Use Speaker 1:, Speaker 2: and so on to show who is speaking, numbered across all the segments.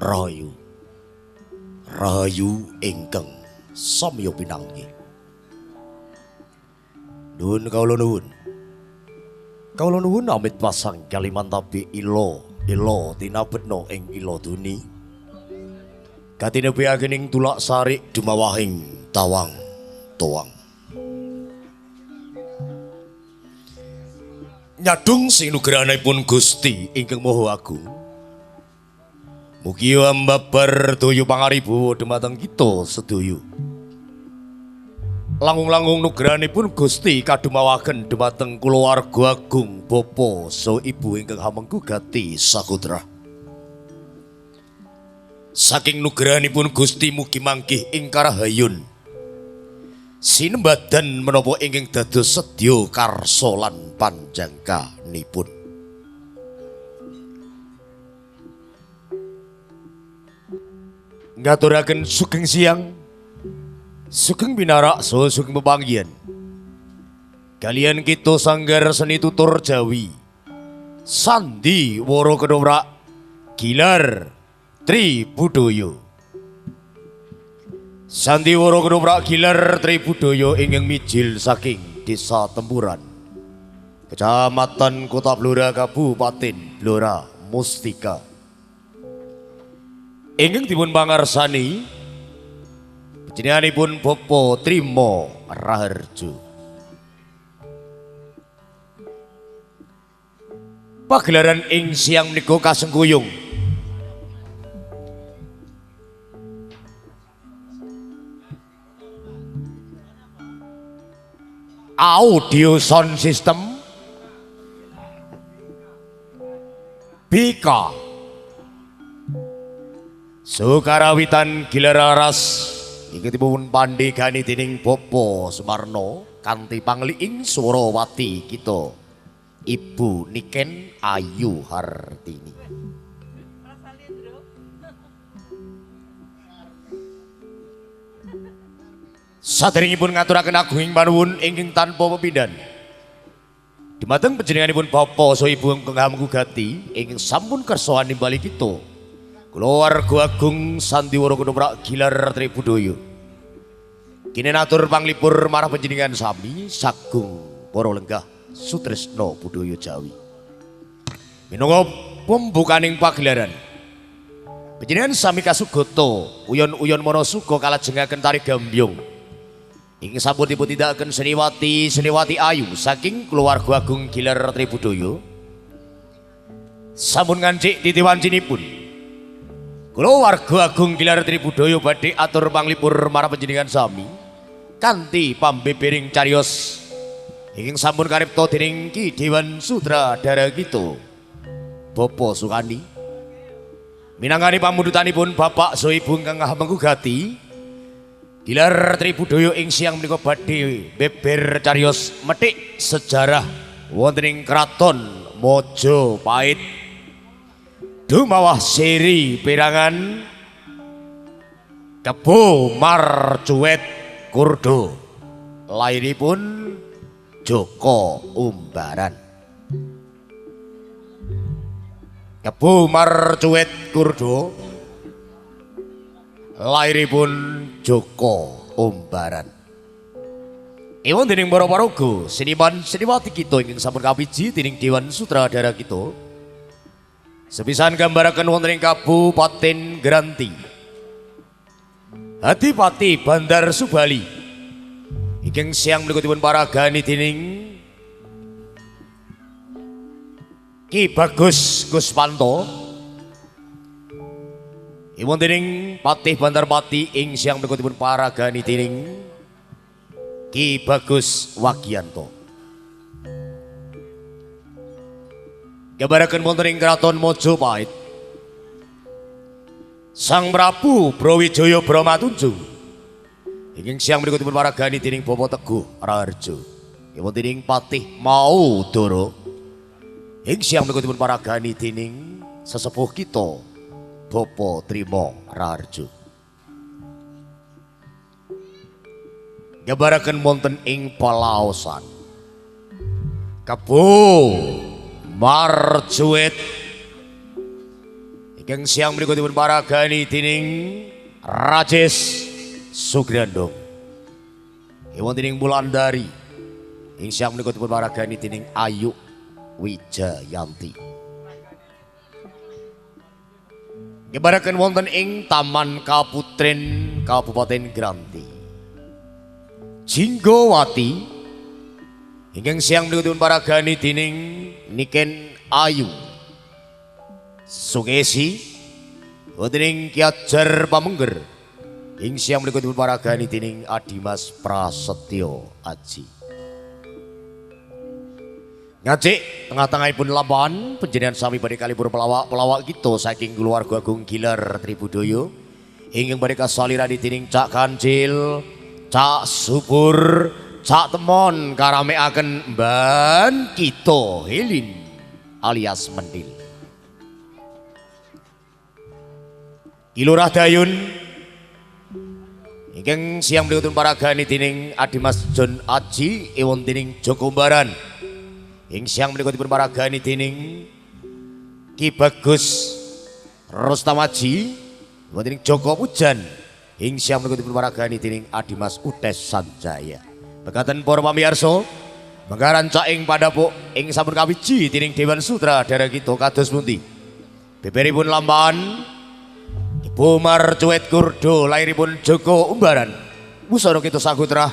Speaker 1: Rahayu. Rahayu ingkang samya pinanggih. Nuwun kawula nuwun. Kawula nuwun amit pasang kalimantabi ila ila tinabetna ing ila duni. Katinebiakening tulak sarik dumawahing tawang tuang. Nyadung sing nugrahanipun Gusti ingkang Maha Agung. Mugi ambabar daya pangaribawa dumateng kita sedaya. Langkung-langkung nugrahanipun Gusti kadumawaken dumateng kulawarga agung bapa saha ibu ingkang hamengku gati sakutra. Saking nugrahanipun Gusti mugi mangkih ing karahayun. Sinembadan menapa ingkang dados sedya karsa lan panjangkanipun. Ngaturaken sugeng siang, sugeng pinarak saha sugeng pepanggihan. Kalian kita sanggar seni tutur Jawi, Sandi Woro Ketoprak Gilar Tri Budoyo. Sandi Woro Ketoprak Gilar Tri Budoyo ingkang mijil saking Desa Tempuran, Kecamatan Kota Blora, Kabupaten Blora Mustika. Ingkang dipun pangarsani panjenenganipun Bapak Trimo Raharjo. Pagelaran ing siang menika kasengkuyung audio sound system BK Sukarawitan Gilar Aras iki dipun pandhegani dening Bapak Sumarno kanthi pangliing Surawati kita Ibu Niken Ayu Hartini. Saderengipun ngaturaken agunging panuwun ingkang tanpa pepindhan dumateng panjenenganipun Bapak saha Ibu ingkang hamengku gati ingkang sampun kersa nimbali kita kulawarga agung Sandiwara Ketoprak Gilar Tri Budoyo. Kini natur panglipur marang panjenengan sami sagung para lenggah sutresna budaya Jawi. Minangka pembukaning pagelaran panjenengan sami kasugata uyon-uyon manasuka kalajengaken tari gambyong ingkang sampun dipun tindakaken seniwati seniwati ayu saking keluarga agung Gilar Tri Budoyo. Sampun ngancik titi wancinipun kulawarga agung Gilar Tri Budoyo badhe atur panglipur marang panjenengan sami kanthi pambebering cariyos ingkang sampun karipta dening Ki Dewan Sutradara kita Bapak Sukani minangkani pamundutanipun Bapak saha Ibu ingkang hamengku gati. Gilar Tri Budoyo ing siang menika badhe beber cariyos methik sejarah wonten ing Kraton Majapahit dumawah seri perangan Kebo Marcuwet Kurdo lairipun Joko Umbaran. Kebo Marcuwet Kurdo lairipun Joko Umbaran. Ewan dening para paraga seniman seniwati kita ingkang sampun kapiji dening Dewan Sutradara kita. Sepisan gambaraken wonten ing Kabupaten Granti, Adipati Bandar Subali ingkang siang menika dipun paragani dening Ki Bagus Kuswanto. Iwon dening Patih Bandarpati ing siang menika dipun paragani dening Ki Bagus Wagianto. Gambaraken wonten ing Kraton Majapahit Sang Prabu Brawijaya Bramatunju ingkang siang menika dipun paragani dening Bapak Teguh Raharjo. Iwon dening Patih Maudara ing siang menika dipun paragani dening sesepuh kita Bapak Trimo Raharjo. Gambaraken wonten ing Palaosan Kebo Marcuwet Ingkang siang menika dipun paragani dening Rajesh Sugrandong. Wonten ing Wulandari. Ing siang menika dipun paragani dening Ayu Wijayanti. Ngebaraken wonten ing Taman Kaputren Kabupaten Granti. Jinggowati ingkang siang menika dipun paragani dening Niken Ayu Sukesi wonten ing Ki Ajar Pamengger. Ing siang menika dipun paragani dening Adimas Prasetyo Aji. Ngajik tengah-tengahipun lampahan panjenengan sami badhe kalipur pelawak-pelawak kita saking keluarga Agung Gilar Tribudoyo ingkang badhe kasalirani dening Cak Kancil, Cak Subur, Cak Temon karameaken mban kita Helin alias Mendil. Ki Lurah Dayun ingkang siang menika dipun paragani dening Adimas John Aji wonten ing Jokombaran. Ing siang menika dipun paragani dening Ki Bagus Rostamaji wonten ing Joko Pujan. Ing siang menika dipun paragani dening Adimas Utes Sanjaya. Bekaten para pamirsa, menggaran ing padhapuk ing sampun kawiji dening Dewan Sutradara kita kados pundi. Beberipun lampahan Ibu Marcuet Kurdo lairipun Joko Umbaran. Busana kita sagutrah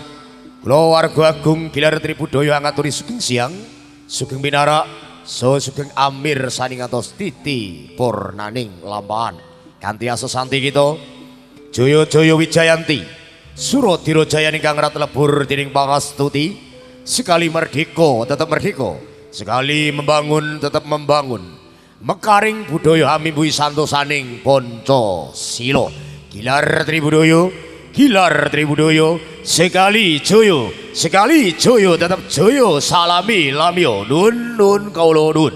Speaker 1: kulawarga Agung Gilar Tribudoyo ngaturi sugeng siang, sugeng pinarak, so sugeng amir saning atos titi purnaning lampahan. Kanthi asa santi kita Joyo Joyo Wijayanti Surodiro Jayani kang rat lebur dening pangastuti. Sekali merdeka tetap merdeka, sekali membangun tetap membangun. Mekaring budaya amimbuhi santosaning ponco silo. Gilar Tribudoyo, Gilar Tribudoyo, sekali joyo, sekali joyo tetap joyo, salami lamio nun nun kaulo nun.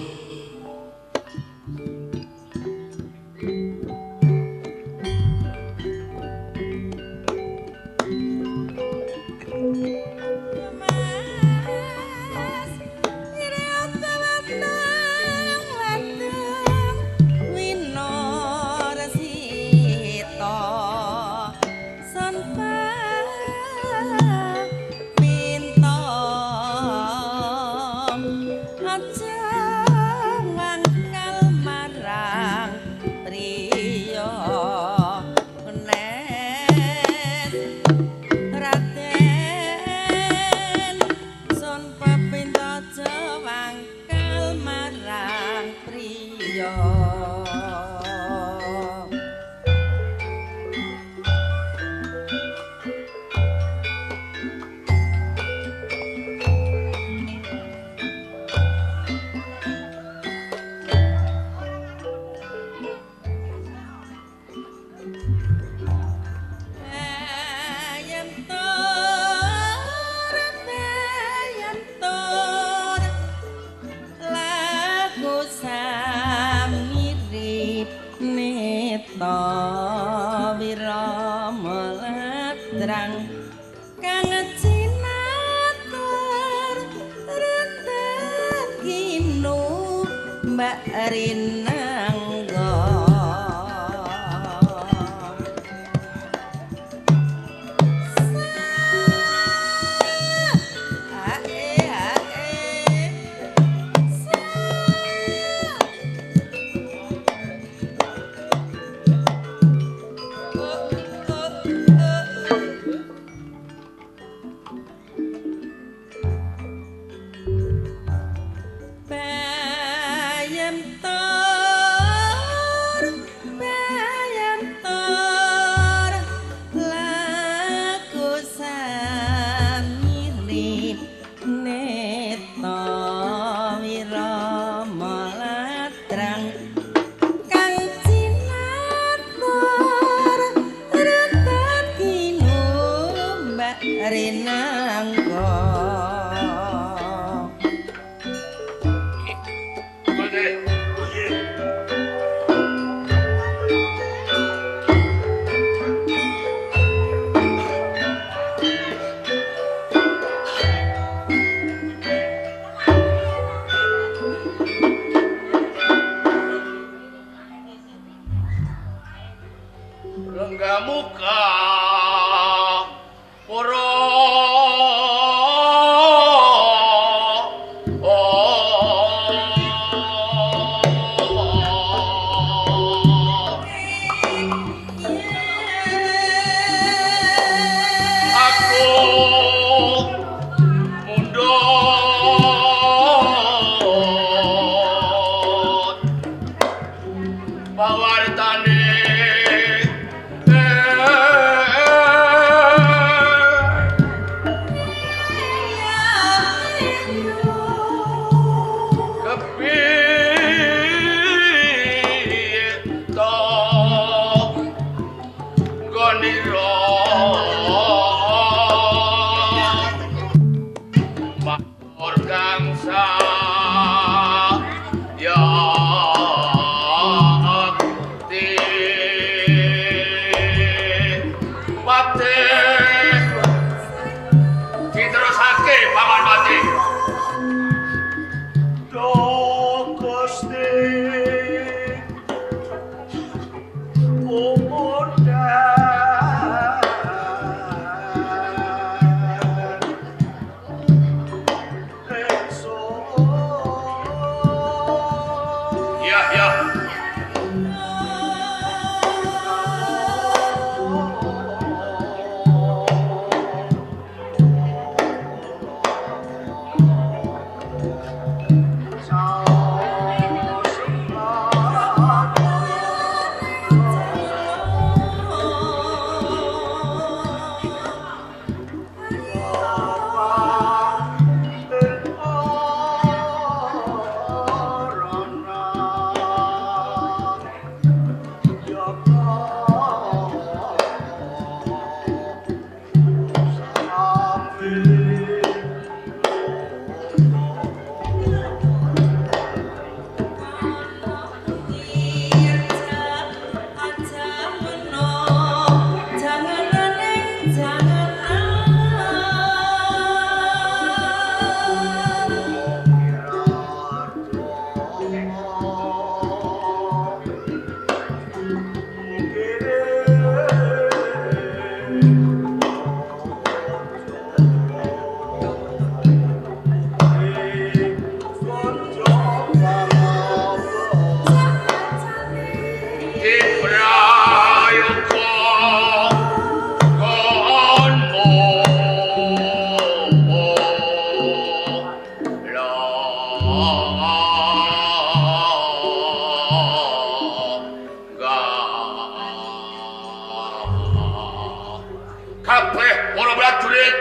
Speaker 1: Kabeh para prajurit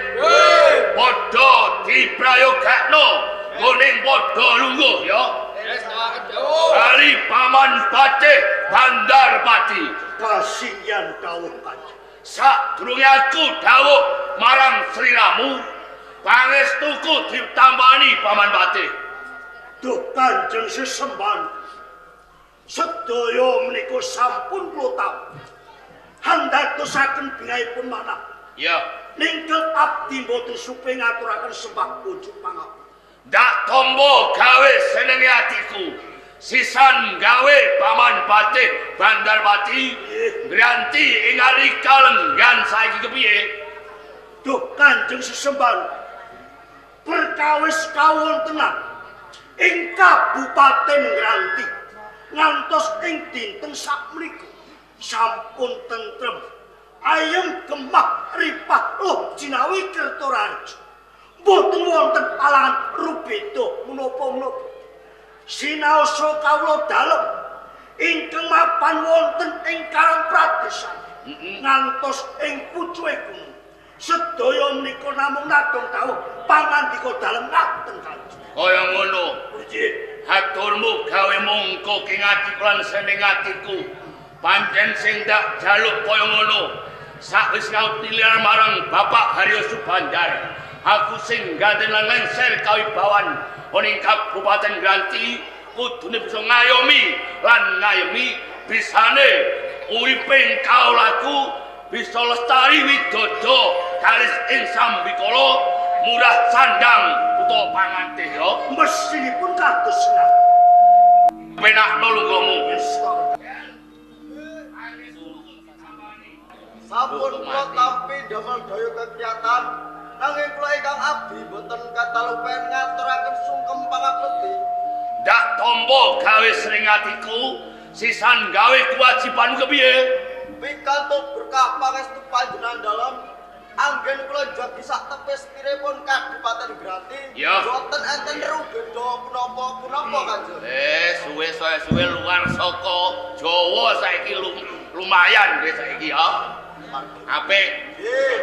Speaker 1: padha diprayogakno nggone padha lungguh ya. Ali Paman Patih Bandarpati.
Speaker 2: Kasihan dawuh Kanjeng.
Speaker 1: Sadurunge aku dawuh marang sliramu, pangestuku ditambani Paman Patih.
Speaker 2: Duh Kanjeng sesembahan. Sedaya menika sampun kula tampi. Handatosaken bingahipun manah.
Speaker 1: Ya.
Speaker 2: Ningkel abdi mboten supe ngaturaken sembah pujuk pangapura.
Speaker 1: Ndak tombo gawe senenge atiku. Sisan gawe Paman Patih Bandarpati ngranti ing ari kalenggan saiki kepiye?
Speaker 2: Duh Kanjeng sesembahan. Perkawis kawontenan ing Kabupaten Ngranti ngantos ing dinten sakmenika sampun tentrem, ayem gemah ripah loh jinawi kertoraharja. Mboten wonten alangan rubeda menapa-menapa. Sinaosa kawula dalem ingkang mapan wonten ing Karangpradesan ngantos ing pucuke gunung. Sedaya menika namung nadong dawuh pangandika dalem ngaten Kanjeng.
Speaker 1: Kaya ngono.
Speaker 2: Nggih.
Speaker 1: Haturmu gawe mongko ing atiku lan seneng atiku. Pancen sing tak jaluk kaya ngono. Sakwis ngaut niliran marang Bapak Haryo Subandar, aku sing gandeng lan lengser kawibawan ana ing Kabupaten Ngranti kudune bisa ngayomi lan ngayomi bisane uripe kaulaku bisa lestari widodo kalis ing sambikala murah sandang utawa pangantih ya.
Speaker 2: Mesinipun kados ngaten.
Speaker 1: Penakno lungguhmu.
Speaker 3: Sampun kula tampi damel daya kegiatan nanging kula ingkang abdi boten katalupen ngaturaken sungkem pangabekti.
Speaker 1: Ndak tombo gawe sering atiku, sisan gawe kewajibanmu kepiye?
Speaker 3: Pikantuk berkah pangestu panjenengan dalem anggen kula jagi sak tepis piripun Kabupaten Ngranti boten enten rubeda punapa-punapa Kanjeng.
Speaker 1: Suwe suwe luar saka Jawa saiki lumayan kowe saiki ya. Apik.
Speaker 3: Nggih.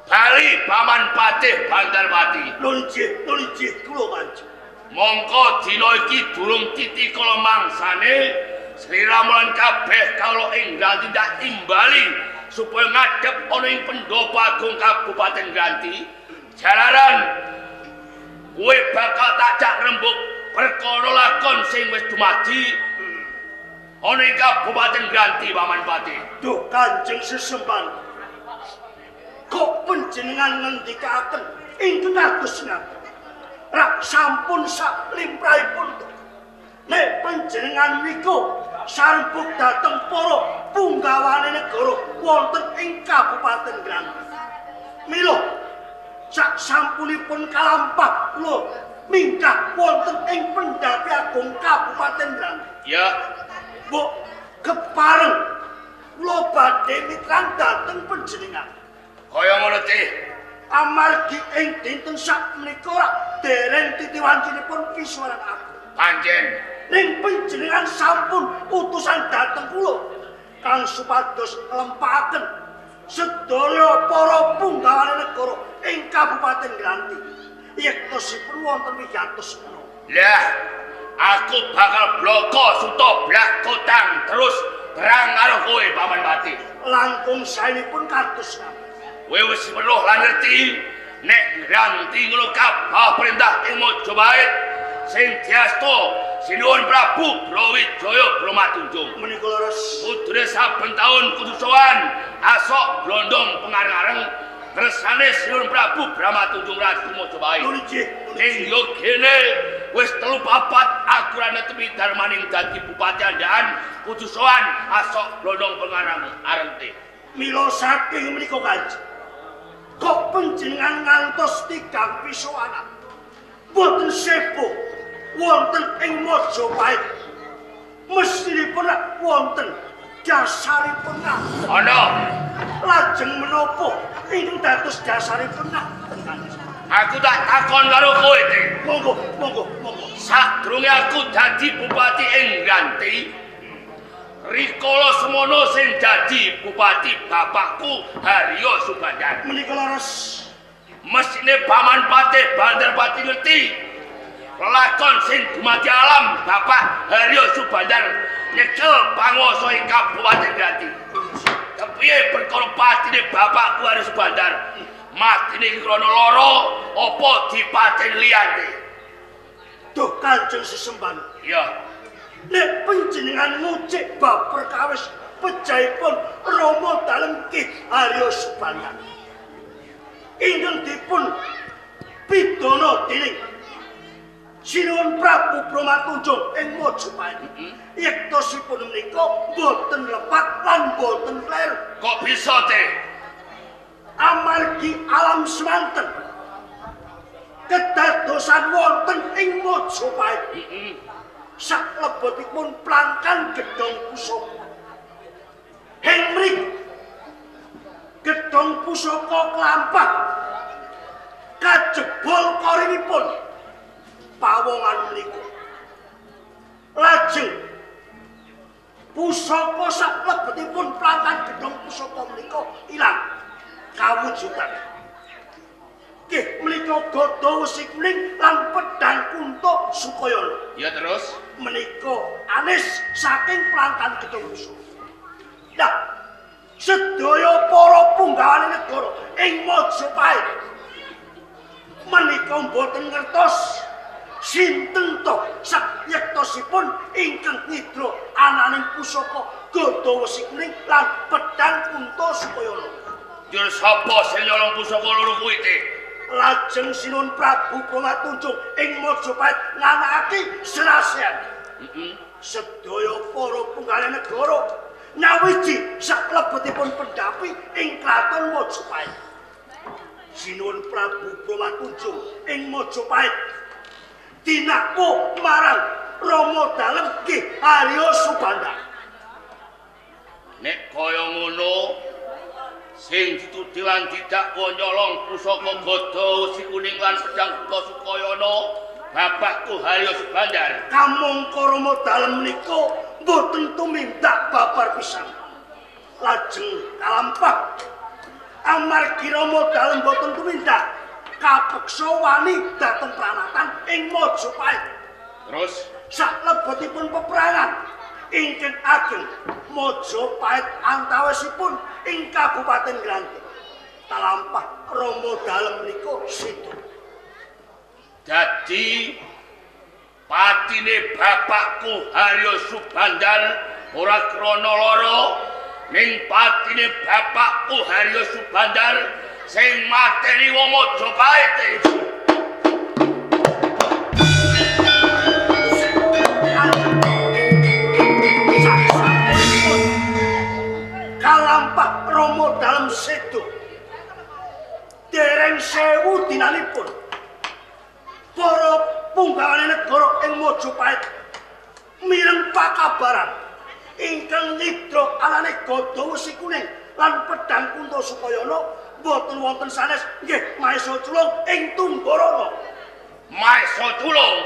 Speaker 1: Bali Paman Patih Bandarpati.
Speaker 2: Nun nggih, nun nggih kula Kanjeng.
Speaker 1: Mongko dina iki durung titi kala mangsane sliramu lan kabeh kawula ing Ngranti ndak timbali supaya ngadhep ana ing Pendopo Agung Kabupaten Ngranti. Jalaran kowe bakal tak jak rembug perkara lakon sing wis dumadi ana ing Kabupaten Ngranti Paman Patih.
Speaker 2: Duh Kanjeng sesembahan. Kok panjenengan ngendikaken ingkang kados ngaten? Rak sampun sak limrahipun. Nek panjenengan niku sarembug dhateng para punggawane negara wonten ing Kabupaten Ngranti. Mila sak sampunipun kalampah kula minggah wonten ing Pendapi Agung Kabupaten Ngranti.
Speaker 1: Ya.
Speaker 2: Mbok kepareng kula badhe mitrang dhateng panjenengan.
Speaker 1: Kaya ngono teh.
Speaker 2: Amargi ing dinten sakmenika rak dereng titiwancinipun pisuwaran aku.
Speaker 1: Pancen
Speaker 2: ning panjenengan sampun utusan dhateng kula kang supados nglempakaken sedaya para punggawane negara ing Kabupaten Ngranti. Yektosipun wonten wigatos menawa.
Speaker 1: Lah, aku bakal bloko suta blak kotang terus terang karo kowe Paman Patih.
Speaker 2: Langkung saenipun kados ngaten.
Speaker 1: Kowe wis weruh lan ngerti nek Ngranti ngono kabeh perintah ing Majapahit sing diasta Sinuwun Prabu Brawijaya Brahmatunjung.
Speaker 2: Menika leres.
Speaker 1: Kudune saben taun kudu sowan asok blondong pengareng-areng kersane Sinuwun Prabu Brahmatunjung Ratu Majapahit.
Speaker 2: Nun nggih.
Speaker 1: Ning yo kene wis 3 papat aku ora netepi darmaning dadi bupati Andaan kudu sowan asok blondong pengareng-areng teh.
Speaker 2: Mila saking menika Kanjeng. Kok panjenengan ngantos tigang pisowanan mboten sepo wonten ing Majapahit. Mestinipun wonten dasaripun ngaten.
Speaker 1: Ana.
Speaker 2: Lajeng menapa ingkang dados dasaripun ngaten Kanjeng?
Speaker 1: Aku tak takon karo kowe, Teh.
Speaker 2: Monggo, monggo, monggo.
Speaker 1: Sadurunge aku dadi bupati ing Ngranti,
Speaker 4: Rikala semono sing dadi bupati bapakku Haryo Subandar.
Speaker 2: Menika leres.
Speaker 4: Mesine Paman Patih Bandarpati ngerti lelakon sing dumadi alam Bapak Haryo Subandar nyekel panguwasa ing Kabupaten Grati. Kepiye perkara patine bapakku Haryo Subandar? Matine iki krana lara apa dipateni liyane?
Speaker 2: Duh Kanjeng Sesembahan.
Speaker 4: Iya.
Speaker 2: Nek panjenengan ngucik bab perkawis pejahipun Rama dalem Ki Haryo Subandar. Ingkang dipun pidana dening Sinuwun Prabu Brahmatunjung ing Majapahit. Yektosipun menika boten lepat lan boten kleru.
Speaker 4: Kok bisa, Teh?
Speaker 2: Amargi alam semanten kedadosan wonten ing Majapahit. Saklebetipun plangkan gedhong pusaka. Ing mriku gedhong pusaka klampah kajebol korinipun pawongan menika. Lajeng pusaka saklebetipun plangkan gedhong pusaka menika ilang kawujudan. Nggih menika gada wesi kuning lan pedhang Kunto Sukayana.
Speaker 4: Ya terus
Speaker 2: menika anis saking plangkan gedhong pusaka. Nah, sedaya para punggawane negara ing Majapahit menika mboten ngertos sinten to sayektosipun ingkang ngidra ananing pusaka gada wesi kuning lan pedhang Kunto Sukayana.
Speaker 4: Jur sapa sing nyolong pusaka loro kuwi, Teh?
Speaker 2: Lajeng Sinuwun Prabu Brahmatunjung ing Majapahit nganakake serasean. Sedaya para punggawane negara nyawiji saklebetipun pendhapi ing kraton Majapahit. Sinuwun Prabu Brahmatunjung ing Majapahit dinakwa marang Rama dalem Ki Haryo Subandar.
Speaker 4: Nek kaya ngono sing ditudhi lan didakwa nyolong pusaka gada wesi kuning lan pedhang Kunto Sukayana bapakku Haryo Subandar.
Speaker 2: Kamangka Rama dalem menika mboten tumindak babar pisan. Lajeng kalampah amargi Rama dalem mboten tumindak kapeksa wani dhateng pranatan ing Majapahit.
Speaker 4: Terus
Speaker 2: saklebetipun peperangan ingkang ageng Majapahit antawisipun ing Kabupaten Granti. Talampah Rama dalem menika seda.
Speaker 4: Dadi patine bapakku Haryo Subandar ora krana lara, ning patine bapakku Haryo Subandar sing mateni wong Majapahit.
Speaker 2: Kalampah Rama dalem seda. Dereng sewu dinanipun para punggawane negara ing Majapahit mireng pakabaran ingkang nyidra anane gada wesi kuning lan pedhang Kunto Sukayana mboten wonten sanes nggih Maesa Culung ing Tunggarana.
Speaker 4: Maesa Culung.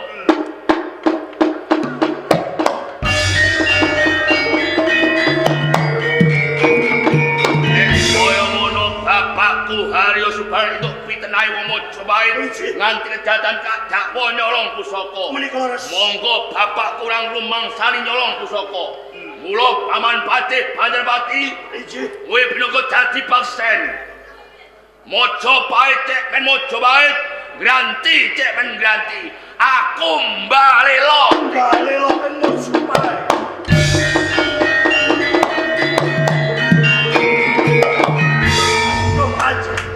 Speaker 4: Nek kaya ngono bapakku Haryo Subandar entuk pitenahe wong Majapahit nganti kedatan kadakwa nyolong pusaka.
Speaker 2: Menika leres.
Speaker 4: Monggo bapakku kurang rumangsani nyolong pusaka. Mula Paman Patih Bandarpati kowe pinangka dadi paksen. Majapahit cek men Majapahit, Granti cek men Granti. Aku mbalela.
Speaker 2: Mbalela ing Majapahit. Duh, Kanjeng.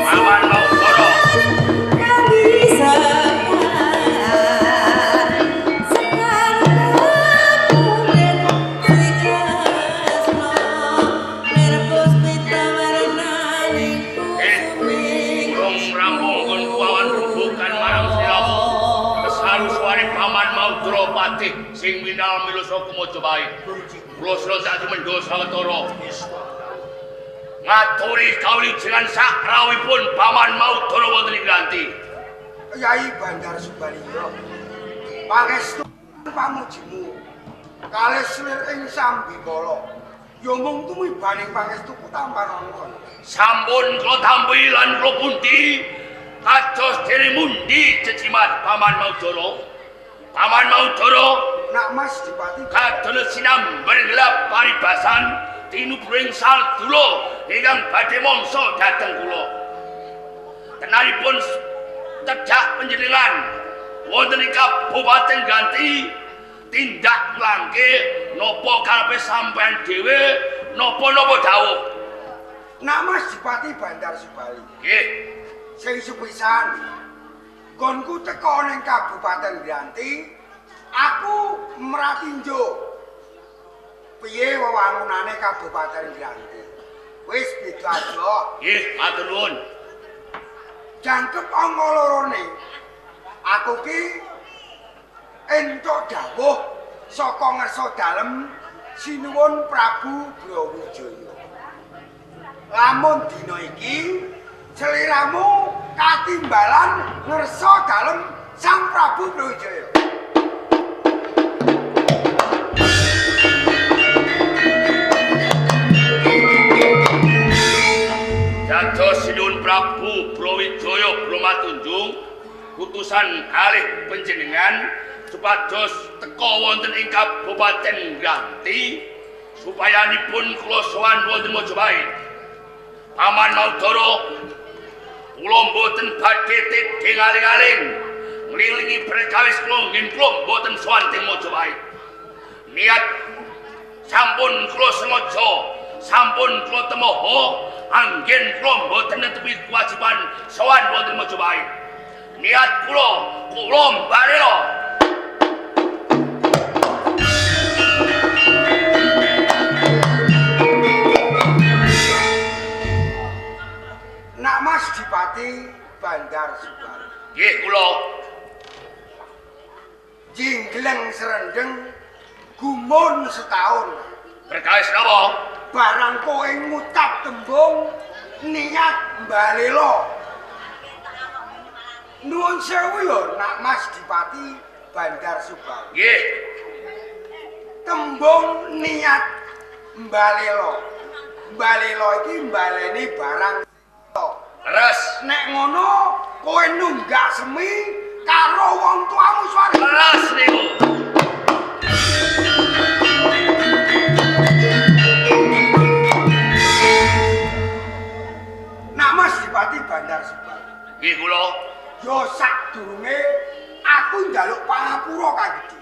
Speaker 4: Paman Maukara. Urung rampung kon kuwawan rembugan marang sliramu. Kesaru suware Paman Maudra Patih sing winal mila saka Majapahit. Kula sira dadi mendha sawetara. Ngaturi kawulujengan sak rawuhipun Paman Maudara wonten ing Granti.
Speaker 5: Yai Bandar Subaliya. Pangestu pamujimu kalih selir ing sambikala. Ya mung tumibaning pangestuku tampan ana.
Speaker 4: Sampun kula tampi lan kula pundi kados dene mundi jejimat Paman Maudara. Paman Maudara
Speaker 5: Nak Mas Dipati
Speaker 4: kadono sinamber gelap paribasan tinubruing saldula ingkang badhe mangsa dhateng kula. Tenaripun tedhak panjenengan wonten ing Kabupaten Granti tindak nglangke napa karepe sampean dhewe napa-napa dawuh.
Speaker 5: Nak Mas Dipati Bandar Subali.
Speaker 4: Nggih.
Speaker 5: Sing sepisan nggonku teka ning Kabupaten Granti, aku mratinjo piye wewangunane Kabupaten Granti. Wis beda aja.
Speaker 4: Nggih, matur nuwun.
Speaker 5: Jangkep angka lorone. Aku ki entuk dawuh saka ngersa dalem Sinuwun Prabu Brawijaya. Lamun dina iki sliramu katimbalan ngersa dalem Sang Prabu Brawijaya.
Speaker 4: Dados Sinuwun Prabu Brawijaya Brahmatunjung utusan kalih panjenengan supados teka wonten ing Kabupaten Granti supayanipun kula sowan wonten Majapahit. Paman Maudara, kula mboten badhe tedhing aling-aling nglilingi perkawis kula nggih kula mboten sowan teng Majapahit. Niat sampun kula sengaja, sampun kula temoho anggen kula mboten netepi kewajiban sowan wonten Majapahit. Niat kula, kula mbalela.
Speaker 5: Nak Mas Dipati Bandar Subali.
Speaker 4: Nggih kula.
Speaker 5: Jinggleng serendeng gumun setahun.
Speaker 4: Perkawis napa?
Speaker 5: Barang kowe ngucap tembung niat mbalela. Nuwun sewu ya Nak Mas Dipati Bandar Subali.
Speaker 4: Nggih.
Speaker 5: Tembung niat mbalela. Mbalela iki mbaleni barang.
Speaker 4: Leres.
Speaker 5: Nek ngono kowe nunggak semi karo wong tuamu swarga.
Speaker 4: Leres niku.
Speaker 5: Nak Mas Dipati Bandar Subali.
Speaker 4: Nggih kula.
Speaker 5: Ya sadurunge aku njaluk pangapura kang gedhe.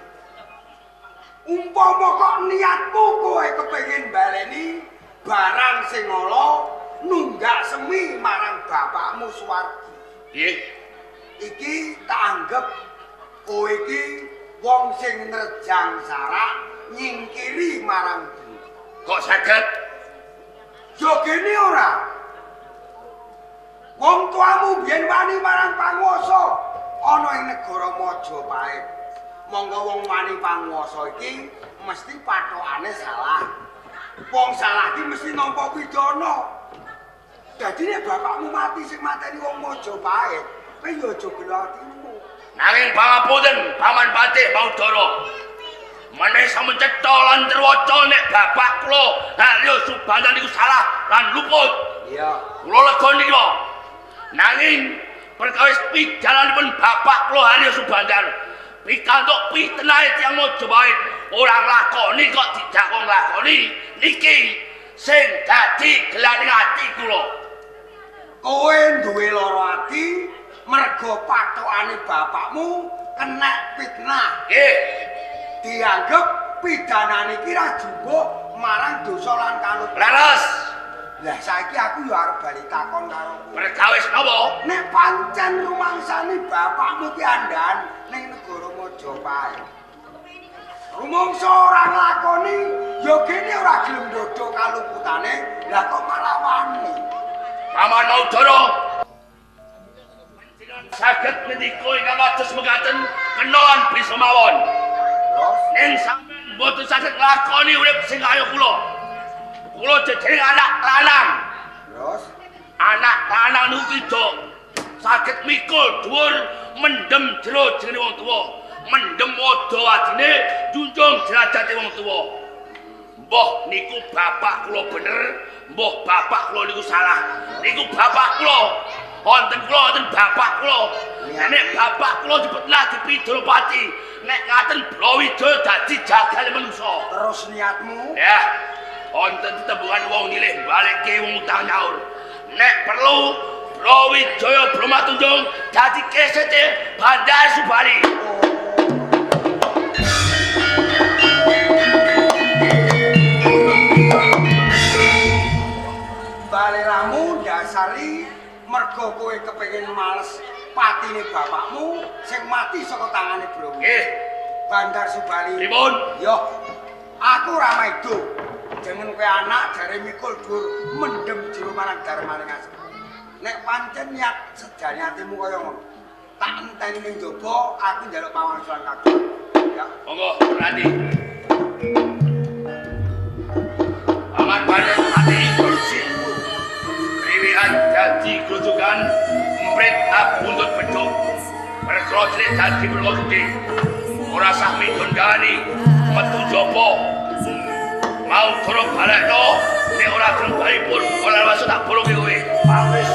Speaker 5: Umpama kok niatmu kowe kepengin baleni barang sing ala nunggak semi marang bapakmu Suwardi.
Speaker 4: Nggih.
Speaker 5: Iki tak anggep kowe iki wong sing nerjang sarak nyingkiri marang bumi.
Speaker 4: Kok saged?
Speaker 5: Ya gene ora. Wong tuamu biyen wani marang panguwasa ana ing negara Majapahit. Monggo wong wani panguwasa iki mesti pathokane salah. Wong salah iki mesti nampa pidana. Dadi nek bapakmu mati sing mateni wong Majapahit, kowe ya aja gelo atimu.
Speaker 4: Nanging pangapunten Paman Patih Maudara. Menawi sampun cetha lan terwaca nek bapak kula Haryo Subandar niku salah lan luput.
Speaker 5: Iya.
Speaker 4: Kula lega niki. Nanging perkawis pidananipun bapak kula Haryo Subandar pikantuk pitenahe tiyang Majapahit ora nglakoni kok dijak nglakoni niki sing dadi gelaning ati kula.
Speaker 5: Kowe duwe lara ati mergo pathokane bapakmu kenek fitnah.
Speaker 4: Nggih.
Speaker 5: Dianggep pidanane iki ra jumbuh marang dosa lan kaluputan.
Speaker 4: Leres.
Speaker 5: Lah saiki aku ya arep bali takon karo kowe.
Speaker 4: Perkawis napa?
Speaker 5: Nek pancen rumangsane bapakmu ki andhan ning negara Majapahit. Rumangsa ora nglakoni, ya kene ora gelem ndodho kaluputane, lah kok malah wani.
Speaker 4: Paman Maudara, panjenengan saged ngendika ingkang kados mekaten kena lan bisa mawon.
Speaker 5: Terus
Speaker 4: ning sampeyan mboten saged nglakoni urip sing kaya kula. Kula jejer anak lanang.
Speaker 5: Terus
Speaker 4: Anak lanang niku kidha saged mikul dhuwur mendem jero jenenge wong tuwa, mendem wada wadine junjung derajate wong tuwa. Mbah niku bapak kula bener, mbah bapak kula niku salah. Niku bapak kula. Wonten kula wonten bapak kula. Nek bapak kula dipetlah dipidolopati, nek ngaten Brawijaya dadi jagale manusa.
Speaker 5: Terus niatmu?
Speaker 4: Ya. Wonten tetembungan wong nyilih balekke wong utang nyaur. Nek perlu Brawijaya Brahmatunjung dadi kesete Bandar Subali.
Speaker 5: Balelamu dasari mergo kowe kepengin males patine bapakmu sing mati saka tangane Brawijaya.
Speaker 4: Nggih.
Speaker 5: Bandar Subali.
Speaker 4: Pripun?
Speaker 5: Yo. Aku ora maido. Jeneng kowe anak jare mikul dhuwur mendem jero marang darmane ngasih. Nek pancen niat sejane atimu kaya ngono, tak enteni ning njaba aku njaluk pawangsulan kagum. Ya.
Speaker 4: Monggo, berarti. Paman Pati bersih. Riwihan dadi grujukan emprit abuntut beduk. Perkara cilik dadi perkara gedhe. Ora sah midun gani metu jaba. Mau durung balekno, nek ora durung bali pun ora masuk tak bolonge kowe.
Speaker 2: Pawis.